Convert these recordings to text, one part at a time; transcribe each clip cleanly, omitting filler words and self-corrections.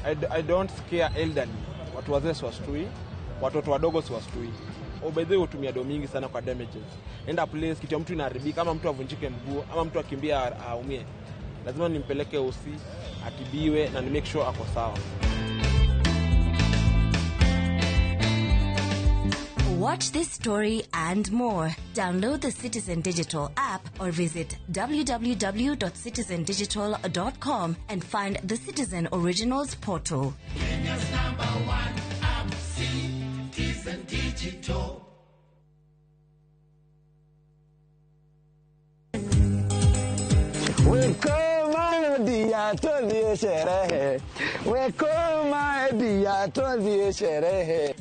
I don't scare elderly. Watu wazee siwastui, watoto wadogo siwastui. Oh, by the way, hutumia do mingi sana kwa damages. Enda place kitu ya mtu inaharibika, ama mtu avunjike mguu, ama mtu akimbia aumie, lazima nimpeleke hosi atibiwe na ni make sure ako sawa. Watch this story and more. Download the Citizen Digital app or visit www.citizendigital.com and find the Citizen Originals portal. Kenya's number one app, Citizen Digital.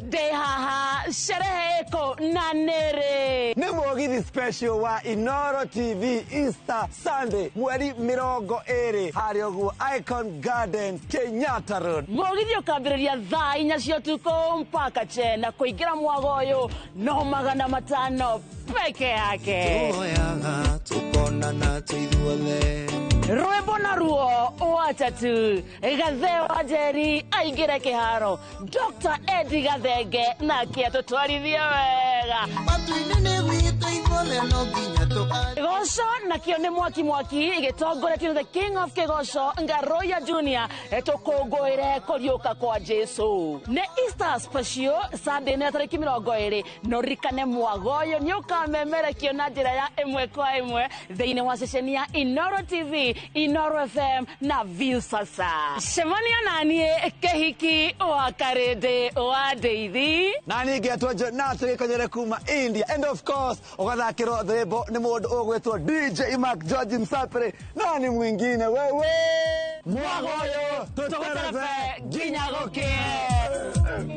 Ndehaha sherehe iko na nere. Nĩ mũgithi special wa Inoro TV Easter Sunday mweri 20 harĩa ũguo Icon Garden Kenyatta Road. Mũgithi ũkambĩrĩria thaa 4 cia ũtukũ mpaka che, na kũingĩra mwago ũyũ no 500 peke yake. Tuoyaga tukonana twĩ ithuothe. Rwĩmbo na ruo watatu Gathe wa Njeri aingĩre kĩharo, Dr. Eddie Gathenge nake atũtwarithie wega. Matu-inĩ nĩ gwitũ ithuothe no nginya tũka. Kĩgoco nakĩo nĩ mwaki mwaki gĩtongoretio nĩ the King of Kĩgoco Ngaroya Junior, tũkũngũĩre kũriũka kwa Jesu. Nĩ Easter special Sunday nĩ tarĩki 20, no ririkane mwago ũyũ nĩ ũkamemerekio na njĩra ya ĩmwe kwa ĩmwe thĩinĩ wa ceceni ya Inoro TV, Inoro FM na Viusasa. Cemania naniĩ Kĩhiki wa Karĩndĩ wa Ndeithi. Na niĩ ngetwo Jonathan Gĩkonyere kuma India, and of course ũgathakĩrwo rwĩmbo nĩ mũndũ ũgwĩtwo DJ Mark George Msapere, nani mwingine wewe. Mwago ũyũ tũterebe nginya gũkĩe.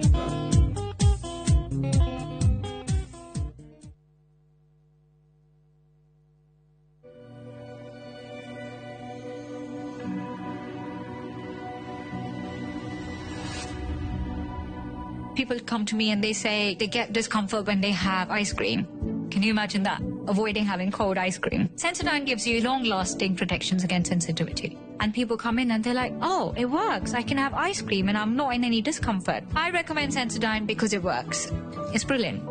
People come to me and they say they get discomfort when they have ice cream. Can you imagine that? Avoiding having cold ice cream. Sensodyne gives you long-lasting protections against sensitivity. And people come in and they're like, oh, it works. I can have ice cream and I'm not in any discomfort. I recommend Sensodyne because it works. It's brilliant.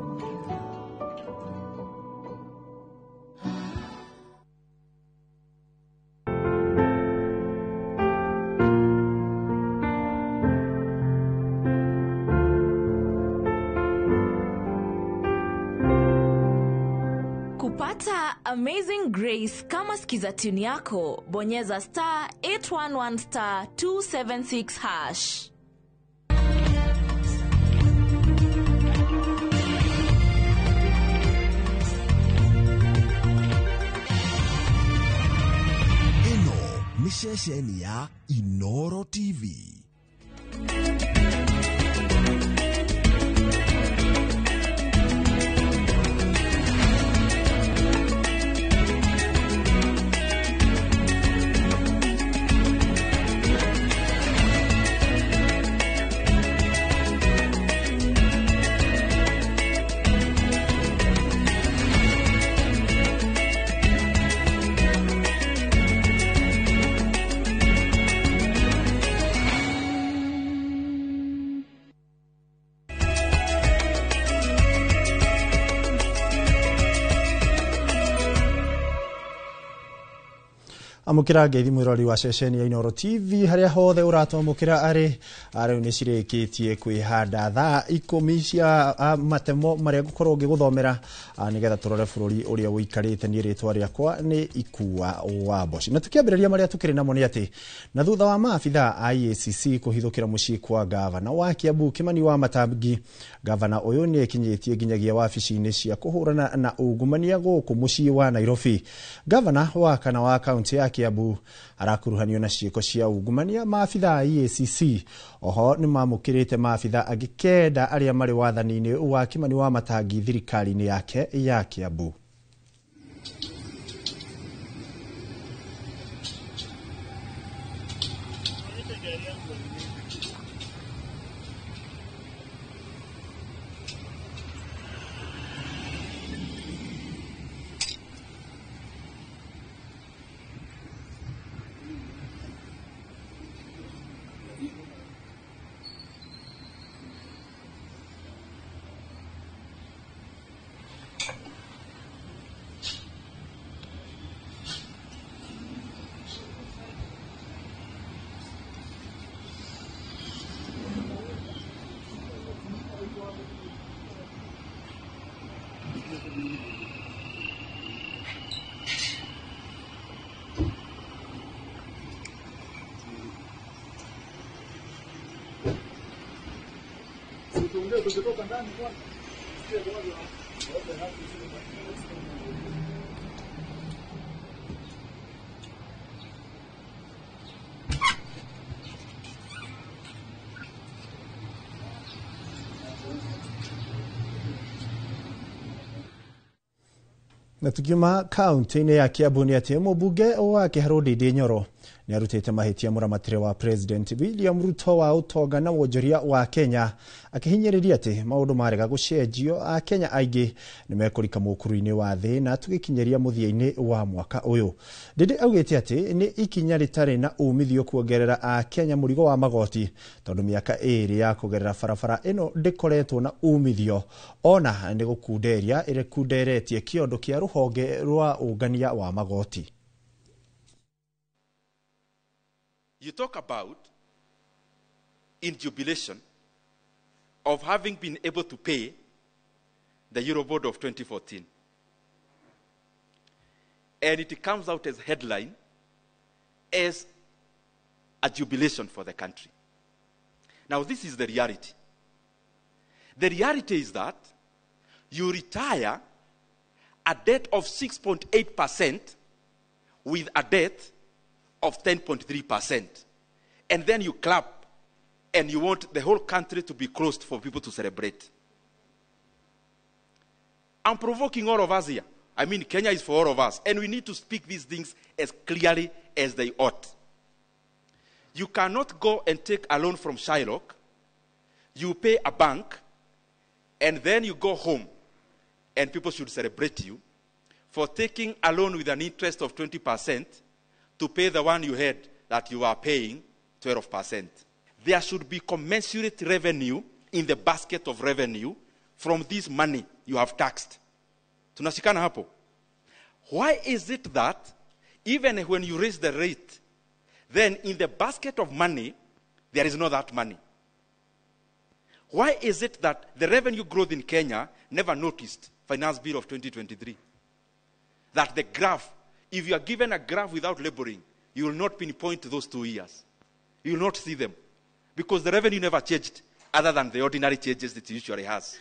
Kupata Amazing Grace kama skiza tune yako, bonyeza star 811 star 276 hash. Ĩno nĩ ceceni ya Inoro TV. Amũkĩra ngeithi mwĩrori wa ceceni ya Inoro TV harĩa hothe ũratwamũkĩra arĩ rĩu nĩ cirĩkĩtie kwĩhanda thaa 10 cia matemo marĩa ngũkorwo ngĩgũthomera nĩgetha tũrore bũrũri ũrĩa ũikarĩte. Niĩ rĩtwa rĩakwa nĩ Ikua wa Mboci, na tũkĩambĩrĩria marĩa tũkĩrĩ namo nĩ atĩ na thutha wa maabitha a EACC kũhithũkĩra mũciĩ kwa gavana wa Kiambu Kimani wa Matangi, gavana ũyũ nĩ ekinyĩtie nginyagia wabici-inĩ cia kũhũrana na ungumania gũkũ mũciĩ wa Nairobi. Gavana wa kana wa kaunti ya Kiambu arakuruhanio na ciĩko cia ungumania. Maabitha a EACC oho nĩ mamũkĩrĩte maabitha angĩ 9 arĩa marĩ wathani-inĩ wa Kimani wa Matangi thirikari-inĩ yake ya Kiambu. Na tukiuma kaunti-inĩ ya Kiambu nĩ atĩ mũmbunge wa Kĩharũ Ndindi Nyoro nĩ arutĩte mahĩtia mũramatĩre wa President William Ruto wa ũtonga na wonjoria wa Kenya, akĩhinyĩrĩria atĩ maũndũ marega gũcenjio Akenya aingĩ nĩ mekũrika mũkuru-inĩ wa thĩ na tũgĩkinyĩria mũthia-inĩ wa mwaka ũyũ. Ndindi augĩte atĩ nĩ ikinya rĩtarĩ na umithio kuongerera Akenya mũrigo wa magoti tondũ mĩaka ĩĩrĩ ya kũgerera barabara ĩno ndĩkoretwo na umithio, ona nĩ gũkunderia ĩrekunderetie kĩondo kĩa rũhonge rwa ũngania wa magoti. You talk about in jubilation of having been able to pay the Eurobond of 2014. And it comes out as headline as a jubilation for the country. Now, this is the reality. The reality is that you retire a debt of 6.8% with a debt of 10.3%. And then you clap and you want the whole country to be closed for people to celebrate. I'm provoking all of us here. I mean, Kenya is for all of us, and we need to speak these things as clearly as they ought. You cannot go and take a loan from Shylock. You pay a bank, and then you go home, and people should celebrate you for taking a loan with an interest of 20% to pay the one you had that you are paying 12%. There should be commensurate revenue in the basket of revenue from this money you have taxed. Tunashikana hapo. Why is it that even when you raise the rate, then in the basket of money, there is not that money? Why is it that the revenue growth in Kenya never noticed Finance Bill of 2023? That the graph, if you are given a graph without laboring, you will not pinpoint those 2 years. You will not see them. Because the revenue never changed other than the ordinary changes that it usually has.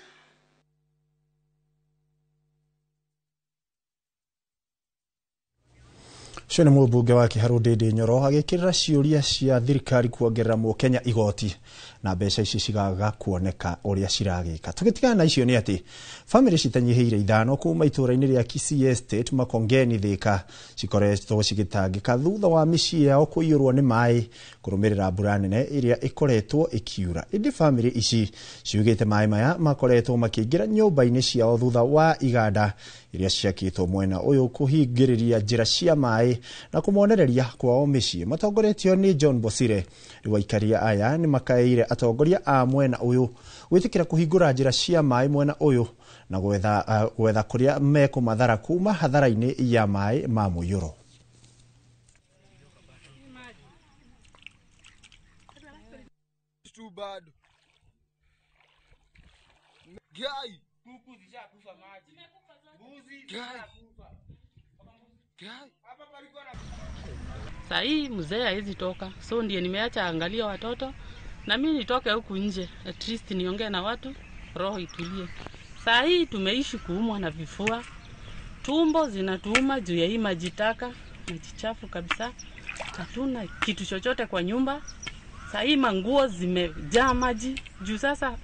Ũcio nĩ mũmbunge wa Kĩharũ Ndindi Nyoro agĩkĩrĩra ciũria cia thirikari kuongerera mũkenya igoti na mbeca ici cigaga kuoneka ũrĩa ciragĩka. Tũgĩtigana na icio nĩ atĩ bamĩrĩ citanyihĩire 5 kuma itũũra-inĩ rĩa Kisii Estate Makongeni Thika cikoretwo cigĩtangĩka thutha wa mĩciĩ yao kũiyũrwo nĩ maĩ kũrũmĩrĩra mbura nene ĩrĩa ĩkoretwo ĩkiura. Ĩndĩ bamĩrĩ ici ciugĩte maĩ maya makoretwo makĩingĩra nyũmba-inĩ ciao thutha wa iganda iria ciakĩtwo mwena ũyũ kũhingĩrĩria njĩra cia maĩ na kũmonereria kwao mĩciĩ. Matongoretio nĩ John Bosire. Rĩu aikaria aya nĩ makaĩire atongoria a mwena ũyũ gwĩtĩkĩra kũhingũra njĩra cia maĩ mwena ũyũ na gwetha kũrĩa mekũmathara kuma hathara-inĩ ya maĩ ma mũiyũro. Sahii mzee hawezi toka, so ndiye nimeacha angalia watoto na mimi nitoke huku nje, at least niongee na watu, roho itulie. Sahii tumeishi kuumwa na vifua, tumbo zinatuuma juu ya hii maji taka, maji chafu kabisa. Hatuna kitu chochote kwa nyumba. Sahii manguo zimejaa maji juu sasa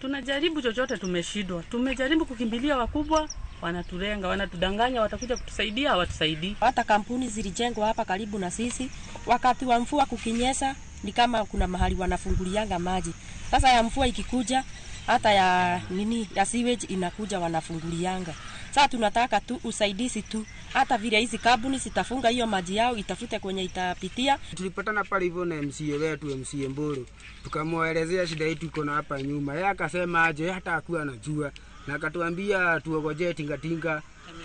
tunajaribu chochote tumeshindwa. Tumejaribu kukimbilia wakubwa, wanatulenga, wanatudanganya, watakuja kutusaidia, hawatusaidii. Hata kampuni zilijengwa hapa karibu na sisi, wakati wa mvua kukinyesha ni kama kuna mahali wanafungulianga maji. Sasa ya mvua ikikuja, hata ya nini ya sewage inakuja wanafungulianga. Sasa tunataka tu usaidizi tu, hata vile hizi kampuni zitafunga hiyo maji yao itafute kwenye itapitia. Tulipatana pale hivyo na MCA wetu MCA Mburu, tukamwelezea shida yetu iko na hapa nyuma. Yeye akasema aje hata hakuwa anajua, na akatuambia tuogojee tingatinga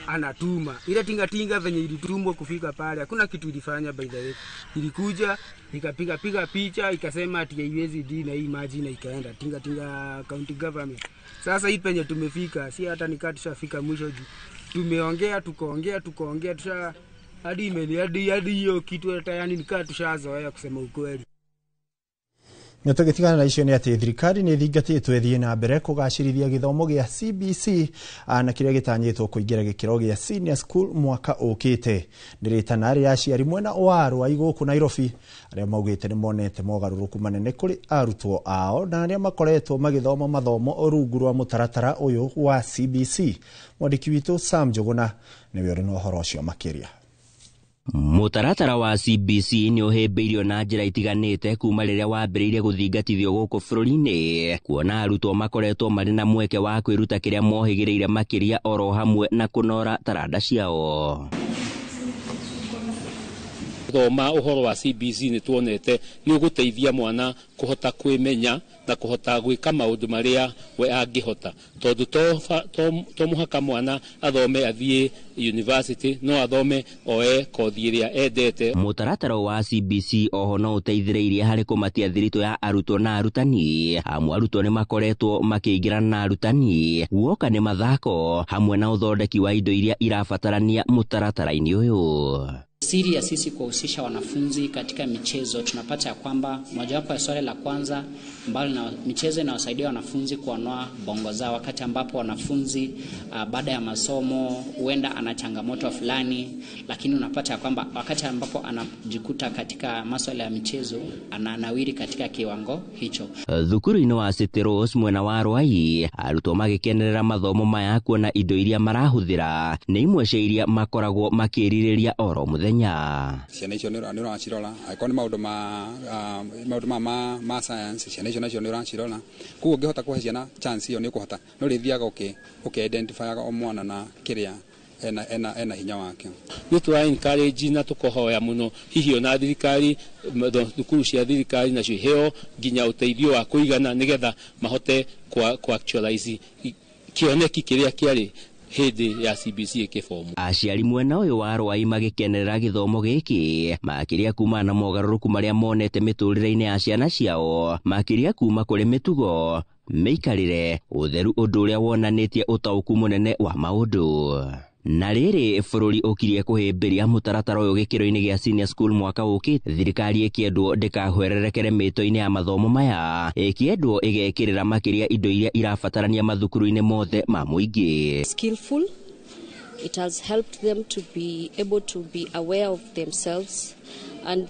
anatuma. Ile tingatinga venye ilitumwa kufika pale hakuna kitu ilifanya, by the way. Ilikuja ikapiga piga picha ikasema ati haiwezi di na hii maji na ikaenda tingatinga county government. Sasa hii penye tumefika si hata nikaa tushafika mwisho juu. Tumeongea tukaongea tusha hadi imeli hadi hiyo kitu hata yani nikaa tushazoea kusema ukweli. Na tũgĩtigana na icio nĩ atĩ thirikari nĩ ĩthingatĩtwo ĩthiĩ na mbere kũgacĩrithia gĩthomo gĩa CBC na kĩrĩa gĩtanyĩtwo kũingĩra gĩkĩro gĩa senior school mwaka ũkĩte. Nĩ rĩtana rĩa aciari mwena wa Rwai gũkũ Nairobi arĩa maugĩte nĩ monete mogarũrũku manene kũrĩ arutwo ao na arĩa makoretwo magĩthoma mathomo rungu rwa mũtaratara ũyũ wa CBC. Mwandĩki witũ Sam Njũgũna nĩwe ũrĩ na ũhoro ũcio makĩria. Mũtaratara wa CBC nĩ ũhĩmbĩirio na njĩra itiganĩte kuma rĩrĩa wambĩrĩirie gũthingatithio gũkũ bũrũri-inĩ, kuona arutwo makoretwo marĩ na mweke wa kwĩruta kĩrĩa mohĩgĩrĩire makĩria oro hamwe na kũnora taranda ciao. Thoma ũhoro wa CBC nĩ tuonete nĩ ũgũteithia mwana kũhota kwĩmenya na kũhota gwĩka maũndũ marĩa we angĩhota, tondũ to mũhaka mwana athome athiĩ university, no athome oe kothi ĩrĩa endete. Mũtaratara wa CBC oho no ũteithĩrĩirie harĩ kũmatia thiritũ ya arutwo na arutani, amu arutwo nĩ makoretwo makĩingĩrana na arutani guoka nĩ mathako hamwe na ũthondeki wa indo iria irabatarania mũtaratara-inĩ ũyũ. Siri ya sisi kuwahusisha wanafunzi katika michezo, tunapata ya kwamba mojawapo ya swali la kwanza ambalo na michezo inawasaidia wanafunzi kuonoa bongo zao, wakati ambapo wanafunzi baada ya masomo huenda ana changamoto fulani, lakini unapata ya kwamba wakati ambapo anajikuta katika masuala ya michezo ananawiri katika kiwango hicho. Thukuru-inĩ wa City Rose mwena wa Rwai, arutwo magĩkenerera mathomo maya kuona indo iria marahũthĩra nĩ imwe cia iria makoragwo makĩrirĩria oro mũthenya. Ciana icio nĩ ũracirora, angĩkorwo nĩ maũndũ ma science, ciana icio nacio nĩ ũracirora. Koguo ũngĩhota kũhe ciana chance ĩyo nĩ ũkũhota, no rĩthiaga ũkĩ-identifyaga o mwana na kĩrĩa ena hinya wake. Nĩ tũra encourage na tũkohoya mũno hihi ona thirikari, thukuru cia thirikari nacio iheo nginya ũteithio wa kũigana nĩgetha mahote ku actualize kĩoneki kĩrĩa kĩarĩ hĩndĩ ya CBC ĩkĩbomu. Aciari mwena ũyũ wa Rwai magĩkenerera gĩthomo gĩkĩ makĩria kuma na mogarũrũku marĩa monete mĩtũrĩre-inĩ ya ciana ciao, makĩria kuma kũrĩ mĩtugo, mĩikarĩre, ũtheru, ũndũ ũrĩa wonanĩtie ũtaũku mũnene wa maũndũ. Na rĩrĩ bũrũri ũkirie kũhĩmbĩria mũtaratara ũyũ gĩkĩro-inĩ gĩa senior school mwaka ũkĩte, thirikari ĩkĩendwo ndĩkahwererekere mĩto-inĩ ya mathomo maya, ĩkĩendwo ĩgekĩrĩra makĩria indo iria irabatarania mathukuru-inĩ mothe ma mũingĩ. Skillful, it has helped them to be able to be aware of themselves, and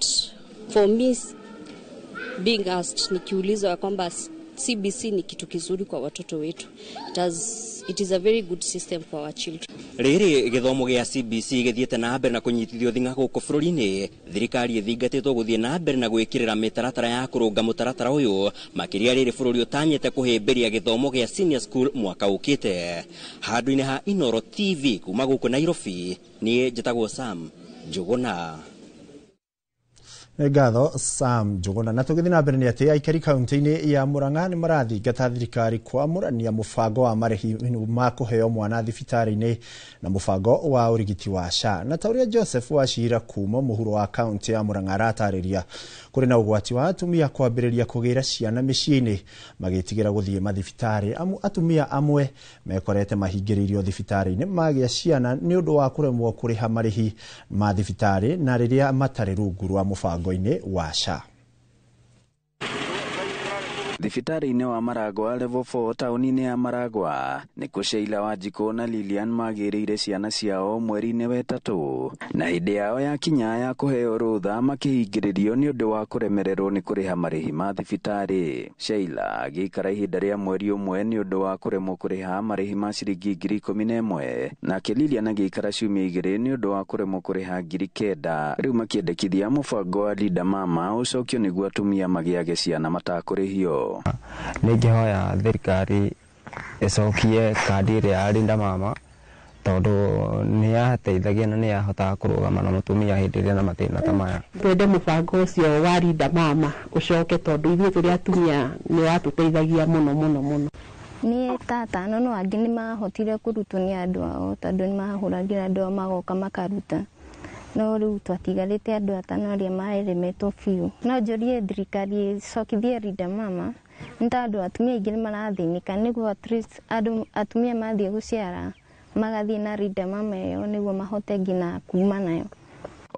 for me being asked, nikiulizwa kwamba CBC ni kitu kizuri kwa watoto wetu, it is a very good system for our children. Rĩrĩ gĩthomo gĩa CBC gĩthiĩte na mbere na kũnyitithio thing'a gũkũ bũrũri-inĩ, thirikari ĩthingatĩtwo gũthiĩ na mbere na gwĩkĩrĩra mĩtaratara ya kũrũnga mũtaratara ũyũ, makĩria rĩrĩ bũrũri ũtanyĩte kũhĩmbĩria gĩthomo gĩa senior school mwaka ũkĩte. Handũ-inĩ ha Inoro TV kuma gũkũ Nairobi, niĩ njĩtagwo Sam Njũgũna. Nĩ ngatho Sam Njũgũna. Na tũgĩthiĩ na mbere nĩ atĩ aikari kaunti-inĩ ya Murang'a nĩ marathingata thirikari kwamũrania mũbango wa marĩhi ma kũheo mwana thibitarĩ-inĩ na mũbango wa ũrigiti wa SHA. Na ta ũrĩa Joseph Wachira kuma mũhuro wa kaunti ya Murang'a aratarĩria, kũrĩ na ũgwati wa atumia kwambĩrĩria kũgĩra ciana mĩciĩ-inĩ magĩtigĩra gũthiĩ mathibitarĩ, amu atumia amwe mekorete mahingĩrĩirio thibitarĩ-inĩ magĩa ciana nĩ ũndũ wa kũremwo kũrĩha marĩhi ma thibitarĩ na rĩrĩa matarĩ rungu rwa mũbango wa SHA. Thibitarĩ-inĩ wa Maragwa level 4 taũni-inĩ ya Maragwa nĩkuo Sheila Wanjikũ na Lilian magĩrĩire ciana ciao mweri-inĩ wa ĩtatũ, na hĩndĩ yao yakinya ya kũheo rũtha makĩhingĩrĩrio nĩ ũndũ wa kũremererwo nĩ kũrĩha marĩhi ma thibitarĩ. Sheila agĩikara ihinda rĩa mweri ũmwe nĩ ũndũ wa kũremwo kũrĩha marĩhi ma ciringi 11,000, nake Lilian agĩikara ciumia 2 nĩ ũndũ wa kũremwo kũrĩha 9,000. Rĩu makĩendekithia mũbango wa Linda Mama ũcokio nĩguo atumia magĩage ciana matakũrĩhio. Nĩngĩhoya thirikari ĩcokie kandi ĩrĩa ya Linda Mama, tondũ nĩ yateithagia na nĩ yahotaga kũrũgama na mũtumia hĩndĩ ĩrĩa na mathĩna ta maya. Twende mũbango ũcio wa Linda Mama ũcoke, tondũ ithuĩ tũrĩ atumia nĩ watũteithagia mũno mũno mũno. Niĩ ta atano no angĩ nĩ mahotire kũrutwo nĩ andũ ao, tondũ nĩ mahũragĩra andũ ao magoka makaruta, no rĩu twatigarĩte andũ atano arĩa maremetwo biũ. No njũrie thirikari ĩcokithie Linda Mama, nĩ tondũ atumia aingĩ nĩ marathĩnĩka, nĩguo at least andũ atumia mathiĩ gũciara magathiĩ na Linda Mama ĩyo nĩguo mahote nginya kuma nayo.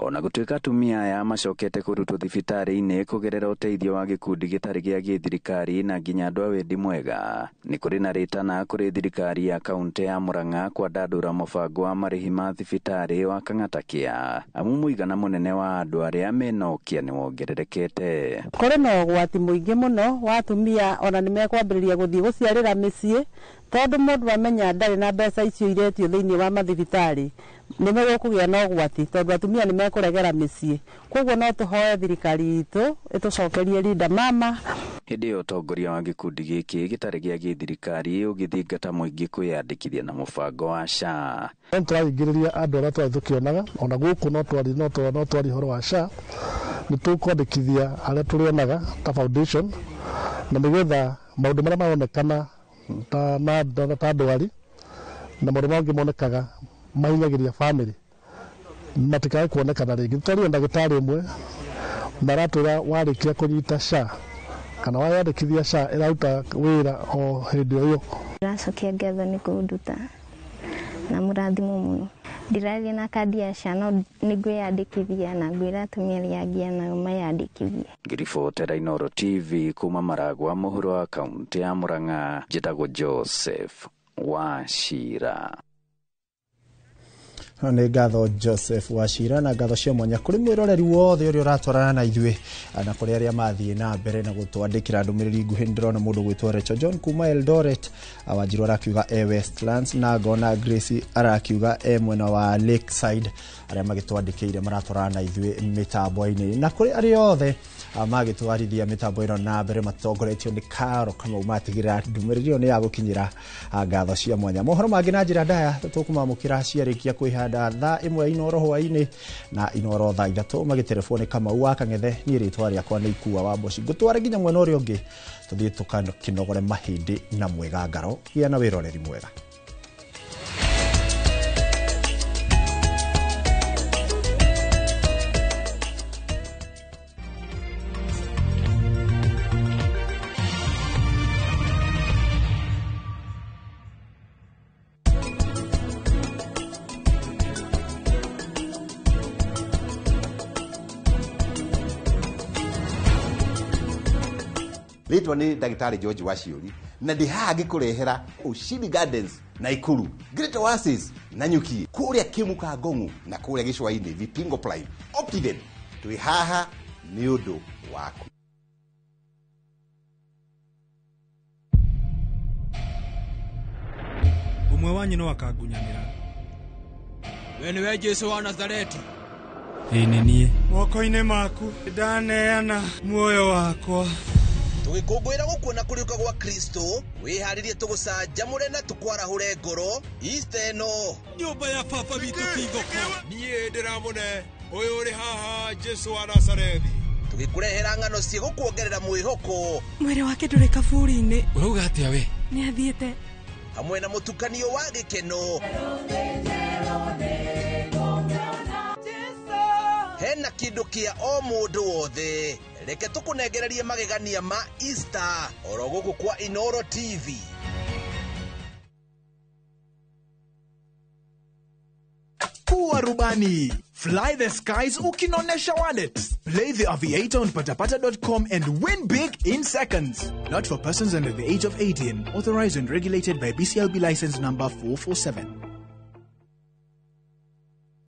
Ona gũtuĩka atumia aya macokete kũrutwo thibitarĩ-inĩ kũgerera ũteithio wa gĩkundi gĩtarĩ gĩa gĩthirikari na nginya andũ a wendi mwega, nĩ kũrĩ na rĩtana kũrĩ thirikari ya kaũntĩ ya Murang'a kwandandũra mũbango wa marĩhi ma thibitarĩ wa Kang'ata Care, amu mũigana mũnene wa andũ arĩa mena ũkĩa nĩ wongererekete. Kũrĩ na ũgwati mũingĩ mũno wa atumia ona nĩ mekwambĩrĩria gũthiĩ gũciarĩra mĩciĩ tondũ mũndũ amenya ndarĩ na mbeca icio iretio thĩinĩ wa mathibitarĩ nĩ megũkũgĩa na ũgwati tondũ atumia nĩ mekũregera mĩciĩ. Koguo no tũhoe thirikari itũ ĩtũcokerie Linda Mama. Hĩndĩ ĩyo ũtongoria wa gĩkundi gĩkĩ gĩtarĩ gĩa gĩthirikari ũgĩthingata mũingĩ kwĩyandĩkithia na mũbango wa SHA. No tũraringĩrĩria andũ arĩa twarĩ tũkĩonaga ona gũkũ no twari ũhoro wa SHA, nĩ tũkwandĩkithia arĩa tũrĩonaga ta foundation na nĩgetha maũndũ marĩa maronekana ta ndwari na maũndũ mangĩ monekaga mahinyagĩria family matikae kuonekana rĩngĩ. Twaria ndagĩtarĩ ũmwe na aratwĩra warĩkia kũnyita SHA kana wayandĩkithia SHA ĩraruta wĩra o hĩndĩ o ĩyo. Ndĩracokia ngatho nĩ kũnduta na mũrathimo mũno. Ndirathiĩ na kandi ya SHA no nĩngwĩyandĩkithia na ngwĩra atumia arĩa angĩ nao mayandĩkithie. Ngĩribotera Inooro TV kuma Maragwa mũhuro wa kaũntĩ ya Murang'a, njĩtagwo Joseph Wachira. Nĩ ngatho Joseph Wachira na ngatho cia mwanya kũrĩ mwĩroreri wothe ũrĩa ũratwarana na ithuĩ na kũrĩ arĩa mathiĩ na mbere na gũtwandĩkĩra ndũmĩrĩri nguhĩ. Ndĩrona mũndũ gwĩtwo Rachel John kuma Eldoret, Wanjiru arakiuga e Westlands, na ngona Grace arakiuga e mwena wa Lakeside, arĩa magĩtwandĩkĩire maratwarana na ithuĩ mĩtambo-inĩ, na kũrĩ arĩa othe magĩtwarithia mĩtambo ĩno na mbere matongoretio nĩ Karo Kamau matigĩrĩra ndũmĩrĩri ĩyo nĩ yagũkinyĩra ngatho cia mwanya. Mohoro mangĩ na njĩra ndaya tũkũmamũkĩra ciarĩkia kwĩhanda thaa 1 Inooro hwaĩ-inĩ na Inooro thaa 3 magĩterebwo nĩ Kamau wa Kang'ethe. Niĩ rĩtwa rĩakwa nĩ Ikua wa Mboci, ngũtware nginya mwena ũrĩa ũngĩ tũthiĩ tũkanogore mahĩndĩ na mwĩgangaro. Gĩa na wĩroreri mwega. Rĩtwa nĩ ndagĩtarĩ George Waciũri na ndĩ haha ngĩkũrehera Ushindi Gardens Naikuru, Great Oasis Nanyuki, kũrĩa Kĩmuka Ngong'u na kũrĩa Gĩcũa-inĩ Vipingo Prime Optiden. Twĩ haha nĩ ũndũ waku. Ũmwe wanyu no akangunyanĩra. We nĩwe Jesũ wa Nazareti? Ĩĩ nĩ niĩ. Moko-inĩ maku ndaneana muoyo wakwa. Tũgĩkũngũĩra gũkuona kũriũka gwa Kristo, wĩharĩrie tũgũcanjamũre na tũkwarahũre ngoro Easter ĩno. Nyũmba ya baba witũ ti thoko. Niĩ ndĩramũne ũyũ ũrĩ haha Jesũ wa Nazarethi. Tũgĩkũrehera ng'ano cigũkuongerera mwĩhoko. Mwĩrĩ wake ndũrĩ kaburi-inĩ. Ũrauga atĩa we? Nĩ athiĩte. Hamwe na mũtukanio wa gĩkeno. Hena kĩndũ kĩa o mũndũ wothe. Reke tũkũnengererie magegania ma Easter oro gũkũ kwa Inooro TV. Kuwa rubani. Fly the skies ukinonesha wallet. Play the Aviator on patapata.com and win big in seconds. Not for persons under the age of 18. Authorized and regulated by BCLB license number 447.